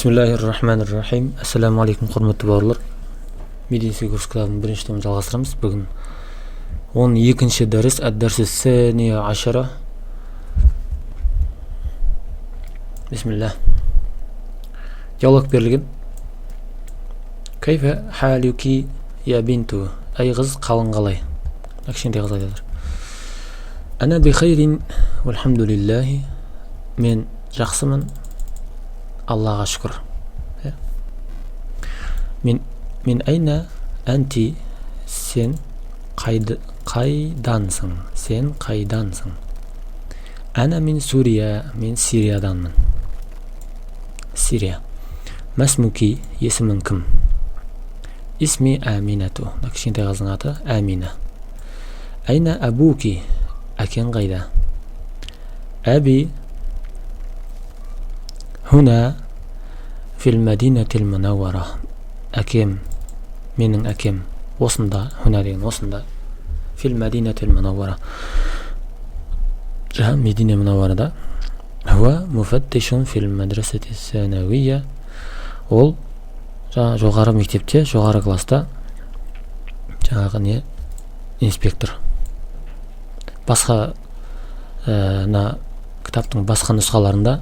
Бисмиллахир-рахманир-рахим. Ассаламу алейкум, құрметті бауырлар. Мединский курс кітабының бірінші томын жалғастырамыз. Бүгін 12-ші дәріс, ад-дарсу сания ашара. Бисмилля. Диалог берілген. Кайфа халюки я бинту? Әй қыз, қалың қалай? Кішкентай қыз айтып жатыр. Ана бихайрин вальхамдулиллахи. Мен жақсымын, Аллаға шүкір. Мен айна әнти, сен қайдансың? Сен қайдансың? Әна мин Сурия, мен Сирияданмын. Сирия. Мәсмуки, есімің кім? Исми Аминату. Мына кішкентай қыздың аты Амина. Айна абуки, әкең қайда? Әби хуна фил мадинатил мунаввара. Әкем, менің әкем осында, хуна деген осында. Фил мадинатил мунаввара. Жаңа Медине Мунавварада. Хуа муфаттишун фил мадрасати санавия. Ол жаңа жоғары мектепте, жоғары класста жаңағы не инспектор. Басқа мына кітаптың басқа нұсқаларында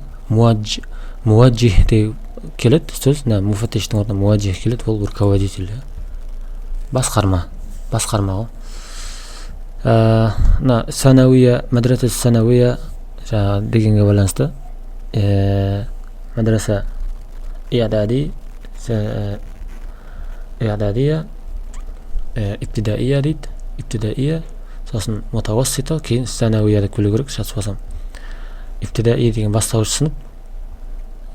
муаджих деп келеді сөз. Мына муфаттиштің орнына муаджих келеді, ол руководитель. Басқарма, басқарма ғой. Мына санауия, мадраса санауия жаңағы дегенге байланысты, мадраса иадади, иададия, ибтидаия дейді, ибтидаия, сосын мутавассита, кейін санауия деп келу керек, шатаспасам. Ибтидаи деген бастауыш сынып,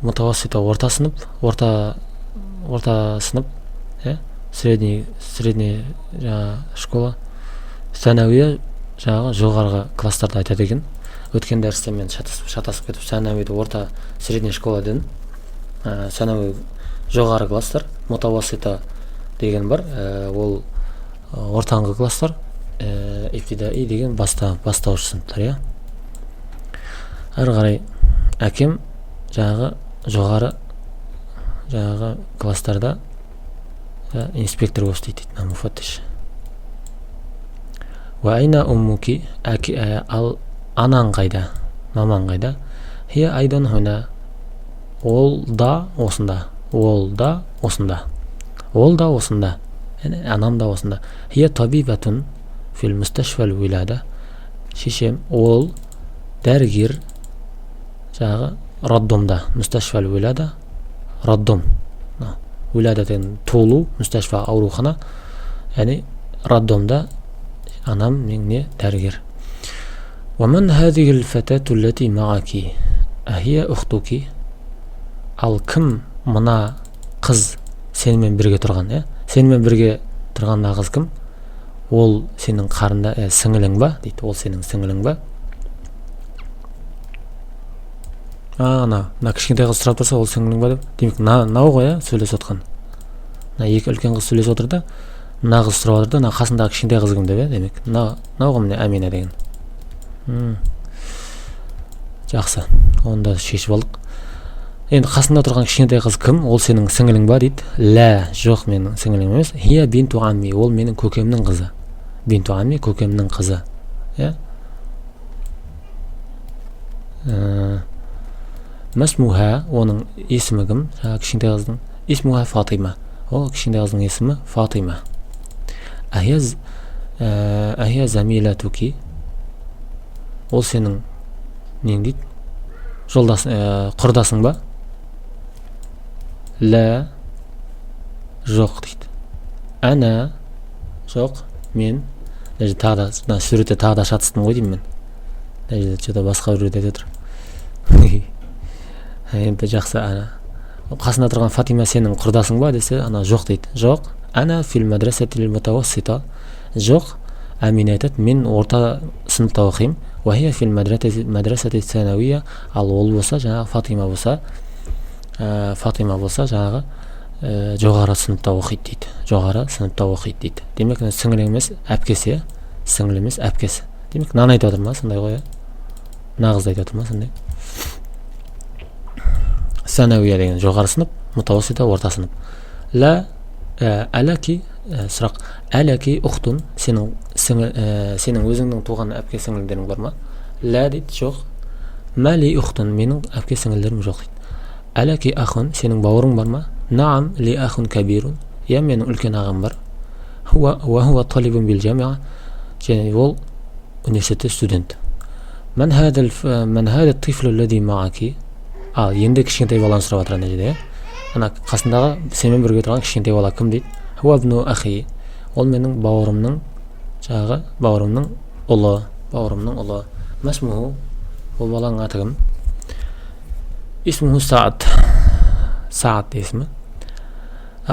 мутавассита орта сынып, орта сынып, средний жаңағы школа, санауия жаңағы жоғарғы класстарды айтады екен. Өткен дәрісте мен шатасып кетіп, санауиді орта средний школа дедім. Санауи жоғары класстар, мутавассита деген бар, ол ортаңғы класстар, ибтидаи деген бастауыш сыныптар, иә. Әрі қарай әкем жаңағы жоғары жаңағы класстарда инспектор болып істейді дейді, мына муфаттиш. Уа айна уммуки, ал анаң қайда, мамаң қайда? Хия айдан хуна, ол да осында, ол да осында, ол да осында, яғни анам да осында. Хия табибатун фил мусташфал вилада, шешем ол дәрігер жаңағы роддомда, мусташфал вилада роддом, вилада деген туылу, мусташфа аурухана, яғни роддомда анам мен не дәрігер. ومن هذه الفتاة التي معك؟ أهي أختك؟ Ал кім мына қыз сенімен бірге тұрған, иә? Сенімен бірге тұрған мына қыз кім? Ол сенің қарында, сіңілің ба дейді. Ол сенің сіңілің ба? Ана, мына кішкентай қыз сұрап тұрса, ол сіңілің ба деп. Демек, мынау ғой, иә, сөйлесіп отқан. Мына екі үлкен қыз сөйлесіп отыр да, мына қыз сұрап отыр да, мына қасындағы кішкентай қыз кім деп, иә, демек, мынау ғой міне Әмина деген. Жақсы, оны да шешіп алдық. Енді қасында тұрған кішкентай қыз кім? Ол сенің сіңілің ба дейді. Лә, жоқ, менің сіңілім емес. Хия бинту амми, ол менің көкемнің қызы. Бинту амми, көкемнің қызы. Иә? Мәсмуха, оның есімі кім? Жаңағы кішкентай қыздың. Исмуха Фатима. Ол кішкентай қыздың есімі Фатима. Ахия замилатуки. Ол сенің нең дейді? Жолдас, құрдасың ба? Лә, жоқ дейді. Әна, жоқ, мен. Мына жерде тағы да, мына суретте тағы да шатыстым ғой деймін мен. Мына жерде что-то басқа біреуді айтып отыр. Енді жақсы, ана қасында тұрған Фатима сенің құрдасың ба десе, ана жоқ дейді. Жоқ, ана фил мадрасатил мутавассита. Жоқ, Әмина айтады, мен орта сыныпта оқимын. Уахия фил мадрасати санауия. Ал ол болса, жаңағы Фатима болса, Фатима болса жаңағы, жоғары сыныпта оқиды дейді. Жоғары сыныпта оқиды дейді. Демек, сіңілі емес, әпкесі, иә? Сіңілі емес, әпкесі. Демек, мынаны айтып отыр ма сондай ғой, иә? Мына қызды айтып отыр ма сондай? Санауия деген жоғары сынып, мутауассита орта сынып. Ла әләки, сұрақ, әләки ухтун, сенің сенің өзіңнің туған әпке сіңлілерің бар ма? Ла дейді, жоқ. Мә ли ухтун, менің әпке сіңлілерім жоқ дейді. Әләки ахун, сенің бауырың бар ма? Наам, ли ахун кабирун, иә, менің үлкен ағам бар. Хуа уа хуа талибун бил жамиа, және ол университетте студент. Ман хада тифлу аллади мааки? Ал енді кішкентай баланы сұрап жатыр ана жерде, иә, ана қасындағы сенімен бірге тұрған кішкентай бала кім дейді. Хуа ибну ахи, ол менің бауырымның, жаңағы бауырымның ұлы, бауырымның ұлы. Масмуху, ол баланың аты кім? Исмуху Саад, Саад есімі.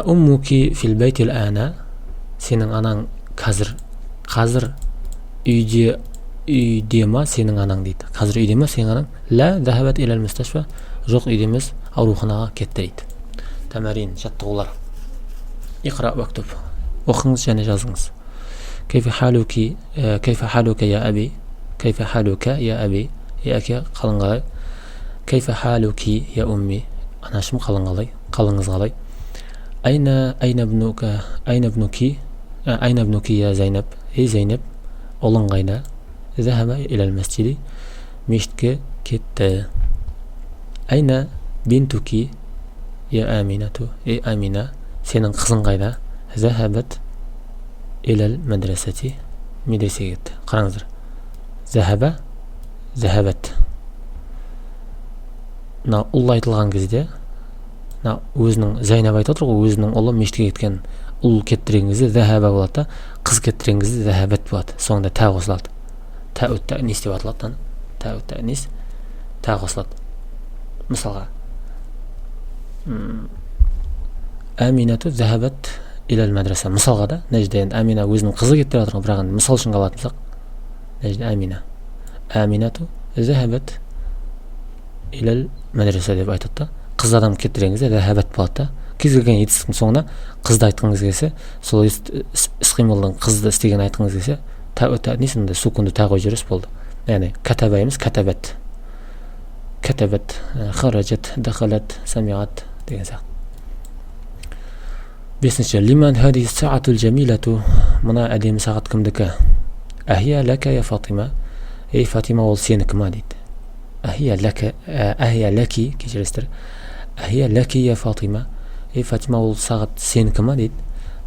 Уммуки фил бейти ана, сенің анаң қазір үйде ма сенің анаң дейді. Қазір үйде ма сенің анаң? Ла, захабат илал мусташфа, жоқ, үйде емес, ауруханаға кетті дейді. Тәмәрин, жаттығулар. Иқра уактуб, оқыңыз және жазыңыз. Кайфа халуки, кайфа халука я аби, кайфа халука я аби, ей әке, қалың қалай? Кайфа халуки я умми, анашым, қалың қалай, қалыңыз қалай? Айна ибнука, айна ибнуки, айна ибнуки я Зайнаб, ей Зайнаб, ұлың қайда? Захаба илал масджиди, мешітке кетті. Айна бинтуки я Аминату, ей Амина, сенің қызың қайда? Захабат илал мадрасати, медресеге кетті. Қараңыздар, захаба, захабат, мына ұл айтылған кезде, мына өзінің, Зайнап айтып отыр ғой, өзінің ұлы мешітке кеткен. Ұл кетті деген кезде захаба болады да, қыз кетті деген кезде захабат болады, соңында тә қосылады. Тәу тәнис деп аталады. Тәу тәнис, тә қосылады. Мысалға, Әминату захабат илал мадраса мысалға да. Мына жерде енді Әмина өзінің қызы кетті деп жатыр ғой, бірақ енді мысал үшін алатын болсақ, мына жерде Әмина, Әминату захабат илал мадраса деп айтады да. Қыз адам кетті деген кезде захабат болады да. Кез келген етістіктің соңына қызды айтқыңыз келсе, сол іс қимылдың қызды істегенін айтқыңыз келсе, несін, сукунды та қойып жібересіз, болды. Яғни кәтаба емес, кәтабат, кәтабат, харажат, дахалат, самиат деген сияқты. Бесінші. Лиман хадихи саатул жамилату, мына әдемі сағат кімдікі? Әхия ләка я Фатима, ей Фатима, ол сенікі ма дейді. Әхия ләка, әхия ләки, кешіресіздер, әхия ләки я Фатима, ей Фатима, ол сағат сенікі ма дейді.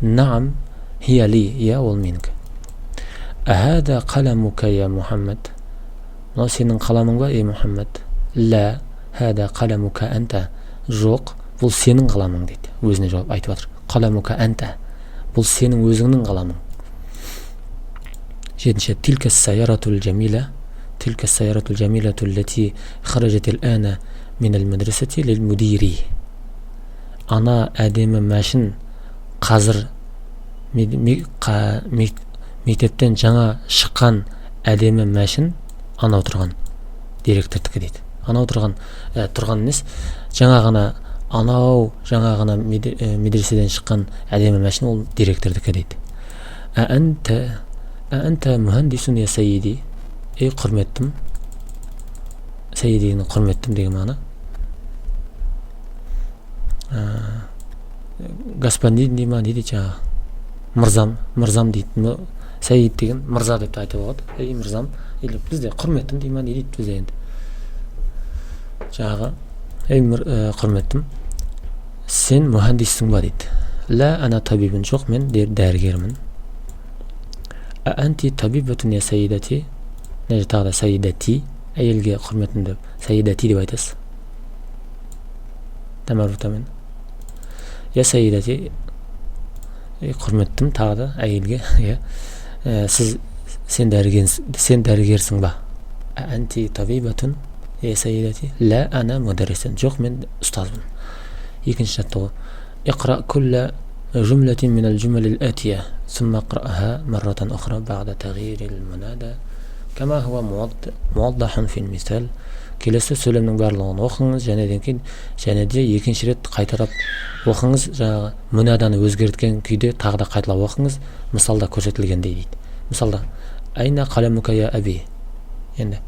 Наам, хия ли, иә, ол менікі. Әхада қаламука я Мұхаммад, мынау сенің қаламың ба, ей Мұхаммад? Ла, хада қаламука анта, жоқ, бұл сенің қаламың дейді. Өзіне жауап айтып жатыр. Қаламука анта, бұл сенің өзіңнің қаламың. Жетінші. Тилка саяратул жамила, тилка саяратул жамилату лати харажат ана мин ал мадрасати лил мудири, ана әдемі мәшін, қазір мектептен жаңа шыққан әдемі мәшін анау тұрған директордікі дейді. Анау тұрған, тұрған емес, жаңа ғана, анау жаңа ғана медреседен шыққан әдемі мәшін ол директордікі дейді. Әнта мухандисун я сайиди, ей құрметтім, сайиди деген құрметтім деген мағына, господин дей ма, не дейді, жаңағы мырзам, мырзам дейді. Сәйид деген мырза деп те айтуға болады. Ей мырзам, или бізде құрметтім дей ма, не дейді бізде енді жаңағы. Ей құрметтім, сен мұхандиссің ба дейді. Ла, ана табибун, жоқ, мен дәрігермін. Әнти табибатун я саидати, мына жерде тағы да саидати, әйелге құрметтім деп саидати деп айтасыз тәмарутамен. Я саидати, құрметтім, тағы да әйелге, иә, сіз, сен дәрігер, сен дәрігерсің ба? Әнти табибатун я саидати? Ла, ана мударрисун, жоқ, мен ұстазбын. Екінші жаттығу. اقرأ كل جملة من الجمل الآتية ثم اقرأها مرة أخرى بعد تغيير المنادى كما هو موضح في المثال. Келесі сөйлемнің барлығын оқыңыз және кейін, және де екінші рет қайталап оқыңыз, жаңағы мұнаданы өзгерткен күйде тағы да қайталап оқыңыз, мысалда көрсетілгендей дейді. Мысалда: айна қаламука я аби, енді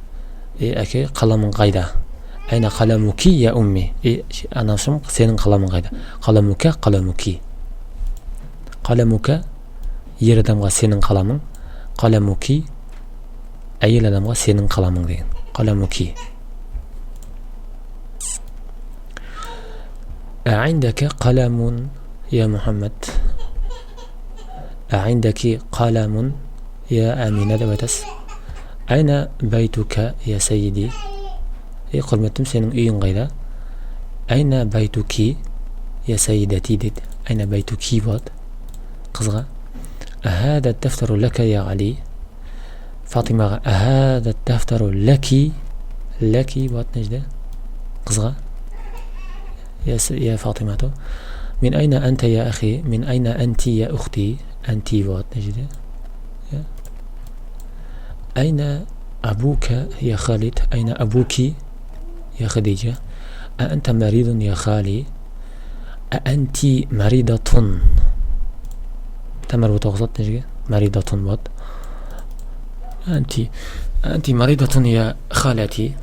ей әке, қаламың қайда? Әйна қаламуки я умми. Ей, анашым, сенің қаламың қайда? Қаламука, қаламуки. Қаламука ер адамға сенің қаламың, қаламуки әйел адамға сенің қаламың деген. Қаламуки. Әйндака қаламун я Мұхаммад. Әйндаки қаламун я Амина деп айтасыз. Әйна байтука я сайиди. Ей, құрметтім, сенің үйің қайда? Әйна байтуки я сайидати дейді. Әйна байтуки болады қызға. Әхәдә дафтару ләка я Али. Фатимаға әхәдә дафтару ләки, ләки болады мына жерде қызға. Я Фатимату. Мин әйна әнта я ахи, мин әйна әнти я ухти, әнти болады мына жерде. Әйна абука я Халид, әйна абуки я Хадиджа. Ә әнта маридун я Хали, ә әнти маридатун. Тәмір бұта қосылады мына жерге. Маридатун болады. Әнти маридатун я халати.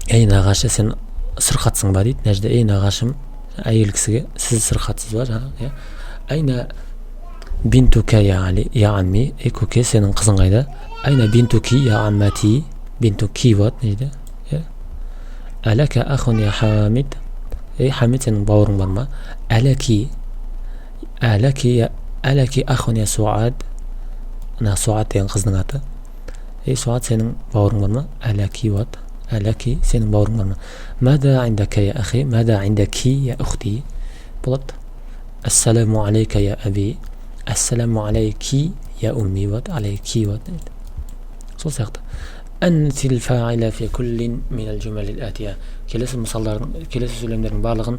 Ей нағашы, сен сырқатсың ба дейді. Мына жерде ей нағашым, әйел кісіге сіз сырқатсыз ба жаңағы, иә. Әйна бинтука я Али, я амми. Ей көке, сенің қызың қайда? Әйна бинтуки я аммати. Бинтуки болады мына жерде, иә. Әләка ахун я Хамид. Ей Хамид, сенің бауырың бар ма? Әләки, әләки я, әләки ахун я Суад. Мына Суад деген қыздың аты. Ей Суад, сенің бауырың бар ма? Әләки болады. Әләки, сенің бауырың бар ма? Мада индака я ахи, мада индаки я ухти болады. Ассаламу алейка я аби, ассаламу алейки я умми болады. Алейки болады. Сол сияқты. Әнсил фаиля фи куллин минал жумалил атия. Келесі мысалдардың, келесі сөйлемдердің барлығын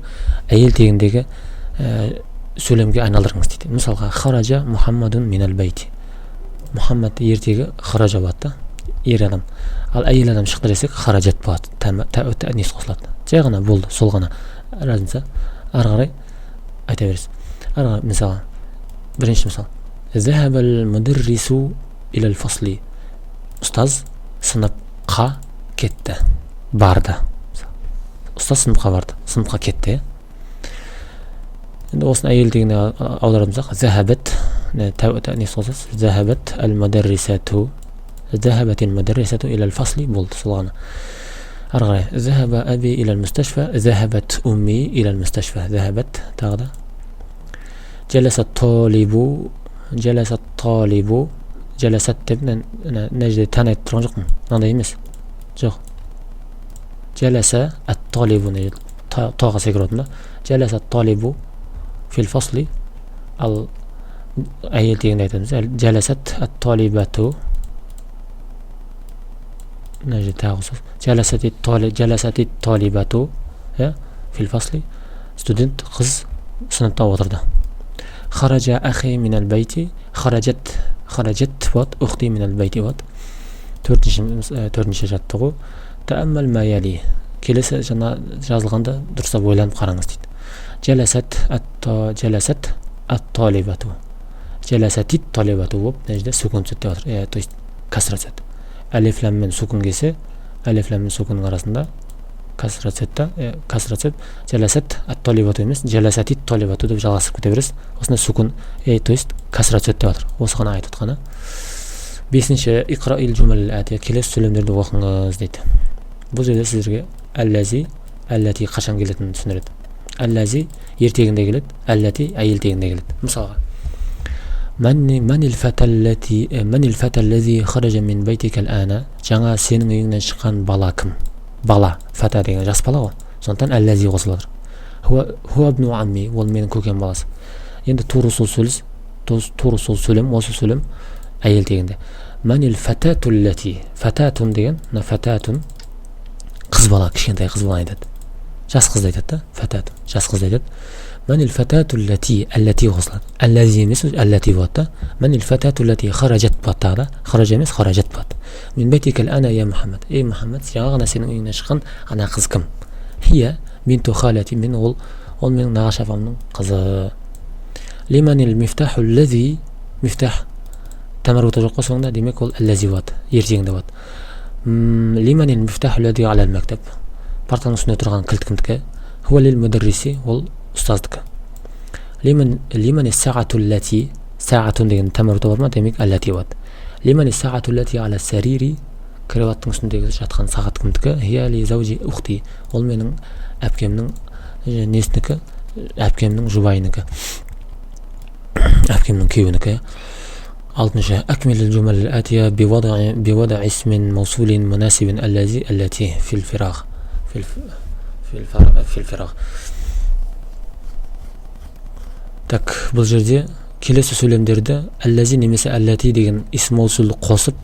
әйел тегіндегі сөйлемге айналдырыңыз дейді. Мысалға, хаража Мухаммадун минал бейти. Мұхаммад ертегі хаража болады да, ер адам. Ал әйел адам шықты десек, харажат болады. Несі қосылады. Жай ғана болды, сол ғана. Разница. Ары қарай айта бересіз. Ары қарай, мысалға, бірінші мысал. Захабал мударрису илал фасли. Ұстаз сыныпқа кетті. Барды. Ұстаз сыныпқа барды. Сыныпқа кетті. Енді осыны әйел дегенге аударатын болсақ, захабат, несі қосасыз? Захабат әл-мударрисату. Захабат әл-мударрисату илал фасли болды, сол ғана. Ары қарай. Захаба аби илал мусташфа, захабат умми илал мусташфа. Захабат тағы да. Жаласа толибу, жаласа толибу, жаласат деп мына жерде тән айтып тұрған жоқпын. Мынандай емес. Жоқ. Жаласа ат-толибу мына жерде тоға секіріп отырмын да. Жаласа ат-толибу фил фасли. Ал әйел дегенде айтамыз. Жаласат ат-толибату. Мына жерде тағы қосасыз. Жаласат ат-толибату, иә, фил фасли. Студент қыз сыныпта отырды. Хаража ахи минал бейти, харажат, харажат болады, ухти минал бейти болады. Төртінші жаттығу. Тааммал ма яли. Келесі жаңа жазылғанда дұрыстап ойланып қараңыз дейді. Жаласат атта, жаласат ат-талибату. Жаласатит талибату болып мына жерде сүкін түседі деп жатыр. То есть кәсра түседі. Әлиф ләм мен сүкін келсе, әлиф ләм мен сүкіннің арасында кәсра түседі да, кәсра түседі. Жаласат ат-талибату емес, жаласатит талибату деп жалғастырып кете бересіз. Осында сүкін, то есть кәсра түседі деп жатыр. Осы ғана айтып отқаны. Бесінші, иқра ил жумал атия. Келесі сөйлемдерді оқыңыз дейді. Бұл жерде сіздерге әлләзи, әлләти қашан келетінін түсіндіреді. Әлләзи ер тегінде келеді, әлләти әйел тегінде келеді. Мысалға, манил фата аллази хаража мин байтика ал-ана. Жаңа сенің үйіңнен шыққан бала кім? Бала, фата деген жас бала ғой. Сондықтан әлләзи қосылып жатыр. Хуа ибну амми, ол менің көкем баласы. Енді тура сол сөз, тура сол сөйлем, осы сөйлем әйел тегінде. Манил фатату аллати. Фататун деген, мына фататун қыз бала, кішкентай қыз бала айтады. Жас қызды айтады да, фататун, жас қызды айтады. Манил фатату аллати, аллати қосылады. Аллази емес, аллати болады да. Манил фатату аллати харажат болады тағы да. Хаража емес, харажат болады. Мин байтика ал-ана я Мухаммад. Ей Мухаммад, жаңа ғана сенің үйіңнен шыққан ана қыз кім? Хия бинту халати, мен ол менің нағашы апамның қызы. Лиманил мифтаху аллази, мифтах тәмәрбұта жоқ қой соңында, демек ол аллази болады, ер тегінде болады. Лиманил мифтаху аллази аля мактаб. Партаның үстінде тұрған кілт кімдікі? Хуа лил мударриси, ол ұстаздікі. Лиман сағату ллати, сағатун деген тәмәррута бар ма? Демек, аллати болады. Лиман сағату ллати аля сарири, кроваттың үстіндегі жатқан сағат кімдікі? Хия ли зауджи ухти, ол менің әпкемнің несінікі? Әпкемнің жұбайынікі, әпкемнің күйеуінікі. Алтыншы. Акмил джумал атия бивада исмин маусулин мунасибин аллази аллати фил фираг фил фираг. Так, бұл жерде келесі сөйлемдерді аллази немесе аллати деген исм маусулды қосып,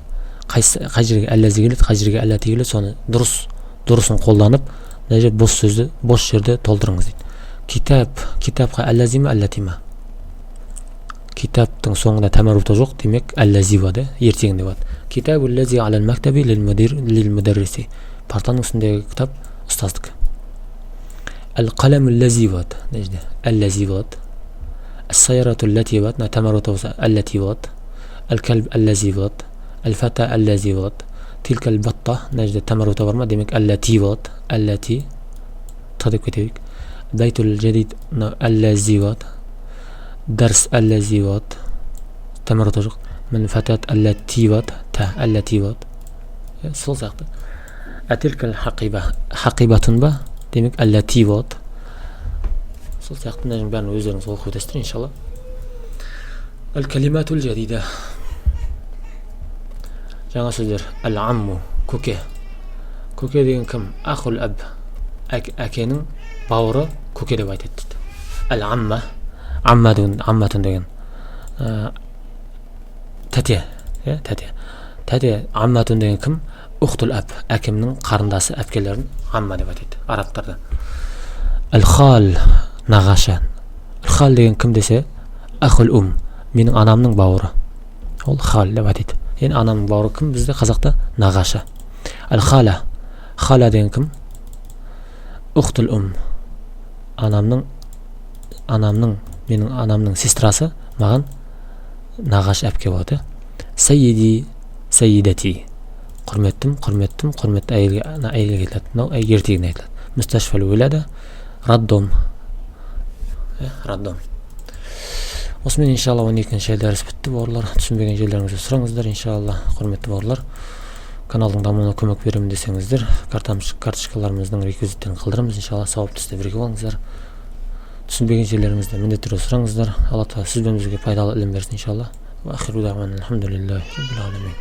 қай жерге аллази келеді, қай жерге аллати келеді, соны дұрысын қолданып, мына жерде бос сөзді, бос жерді толтырыңыз дейді. Китап, китапқа аллази ма, аллати ма? Китаптың соңында тәмәррута жоқ, демек аллази болады, ертегінде болады. Китабу аллази алал мактаби лил мудир лил мударриси. Партаның үстіндегі кітап ұстаздікі. Әл қаламу аллази болады, мына жерде аллази болады. Әс-сайярату аллати болады, мына тәмәррута болса аллати болады. Әл кәлб аллази болады. Әл фата аллази болады. Тилкал батта, мына жерде тәмәррута бар ма? Демек аллати болады. Аллати т деп кетейік. Бәйтул жадид, мына аллази болады. Дәрс аллази болады. Тәмәррута жоқ. Мін фатат аллати болады. Та аллати болады. Сол сияқты. Әтилкал хақиба, хақибатун ба? Демек аллати болады. Сол сияқты мынаның бәрін өздеріңіз оқып өтесіздер, иншалла. Әл калиматул жадида. Жаңа сөздер. Әл амму, көке. Көке деген кім? Ахул әб, әкенің бауыры көке деп айтады дейді. Әл амма, амма деген, амматун деген тәте, иә, тәте. Тәте амматун деген кім? Ухтул әб, әкемнің қарындасы, әпкелерін амма деп айтады арабтарда. Әл хал, нағашы. Әл хал деген кім десе, ахул ум, менің анамның бауыры. Ол хал деп айтады. Енді анамның бауыры кім бізде қазақта? Нағашы. Әл хала, хала деген кім? Ухтул ум, анамның, менің анамның сестрасы маған нағашы әпке болады. Сайиди, сайидати, құрметтім, құрметтім, құрметті әйелге, ана әйелге айтылады. Мынау ер тегіне айтылады. Мусташфал уилада, роддом, роддом. Осымен, иншалла, 12-ші дәріс бітті, бауырлар. Түсінбеген жерлеріңізді сұраңыздар, иншалла. Құрметті бауырлар, каналдың дамуына көмек беремін десеңіздер, карточкаларымыздың реквизиттерін қалдырамыз, иншалла. Сауапты істе бірге болыңыздар. Түсінбеген жерлеріңізді міндетті түрде сұраңыздар. Алла тағала сіз бен бізге пайдалы ілім берсін, иншалла. Уа ахиру дағуана алхамдулиллахи раббил аламин.